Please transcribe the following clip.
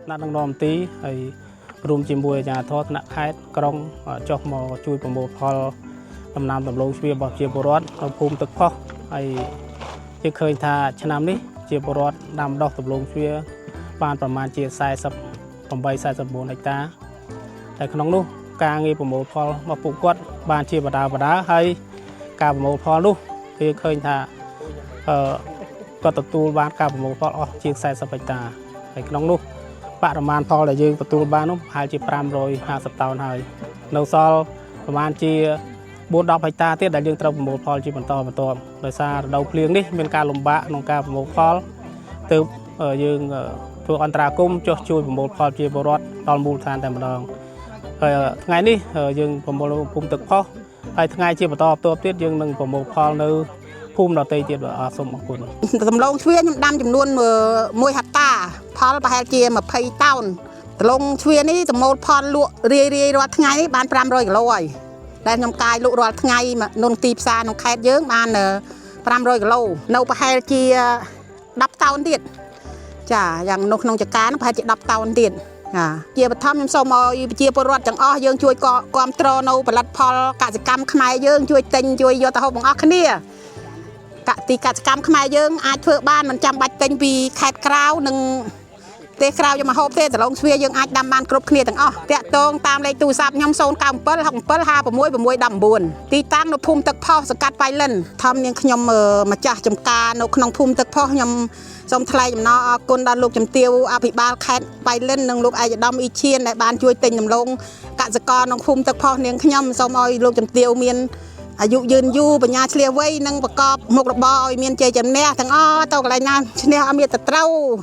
ថ្នាក់ដឹកនាំមន្ទីរហើយរួមជាមួយអាជ្ញាធរថ្នាក់ខេត្តក្រុងចុះមកជួយប្រមូលផលដំណាំដំឡូងជ្វារបស់ប្រជាពលរដ្ឋនៅភូមិទឹកផុសហើយយើងឃើញថាឆ្នាំនេះជាពលរដ្ឋដាំដុះដំឡូងជ្វាបានប្រមាណជា48 49ហិកតាតែក្នុងនោះការងារប្រមូលផលរបស់ពួកគាត់បានជាបដាបដាហើយការប្រមូលផលនោះគេឃើញថាអឺគាត់ទទួលបានការប្រមូលផលអស់ជាង40ហិកតាហើយក្នុងនោះបរិមាណផលដែលយើងទទួលបាននោះប្រហែលជា550តោនហើយនៅសល់ប្រមាណជា4 10ហិកតាទៀតដែលយើងត្រូវប្រមូលផលជាបន្តបន្ទាប់ដោយសាររដូវភ្លៀងនេះមានការលំបាកក្នុងការប្រមូលផលទើបយើងធ្វើអន្តរាគមន៍ចុះជួយប្រមូលផលជាពលរដ្ឋដល់មូលដ្ឋានតែម្ដងហើយថ្ងៃនេះយើងប្រមូលភូមិទឹកផុសហើយថ្ងៃជាបន្តបន្ទាប់ទៀតយើងនឹងប្រមូលផលនៅភូមិដទៃទៀតបាទសូមអរគុណ។ ដំឡូងជ្វាខ្ញុំដាំចំនួន1ហិកតា ផលប្រហែលជា20តោនដំឡូងជ្វានេះប្រមូលផលលក់រាយរាយរាល់ថ្ងៃនេះបាន500គីឡូហើយដែលខ្ញុំកាយលក់រាល់ថ្ងៃក្នុងទីផ្សារក្នុងខេត្តយើងបាន500គីឡូនៅប្រហែលជា10តោនទៀតចាយ៉ាងនៅក្នុងចការនោះប្រហែលជា10តោនទៀតចាជាបឋមខ្ញុំសូមឲ្យប្រជាពលរដ្ឋទាំងអស់យើងជួយគ្រប់គ្រងនៅផលិតផលកសិកម្មខ្មែរយើងជួយទិញជួយយកទៅហូបទាំងអស់គ្នា កទីកសិកម្មខ្មែរយើងអាចធ្វើបានមិនចាំបាច់ទិញពីខេត្តក្រៅនិងប្រទេសក្រៅយកមកហូបទេដឡងស្វាយើងអាចដាំបានគ្រប់គ្នាទាំងអស់តាក់ទងតាមលេខទូរស័ព្ទខ្ញុំ097 67 56 619ទីតាំងនៅភូមិទឹកផុសសង្កាត់បៃលិនធំនាងខ្ញុំម្ចាស់ចំការនៅក្នុងភូមិទឹកផុសខ្ញុំសូមថ្លែងអំណរអគុណដល់លោកជំទាវអភិបាលខេត្តបៃលិននិងលោកឯកឧត្តមអ៊ីឈៀនដែលបានជួយទិញដំឡូងកសិករក្នុងភូមិទឹកផុសនាងខ្ញុំសូមឲ្យលោកជំទាវមាន អាយុយឺនយូរបញ្ញាឆ្លៀសវៃនិងប្រកបមុខរបរឲ្យមានជ័យជំនះទាំងអស់ទៅកន្លែងណាឈ្នះអត់មានតែត្រូវ។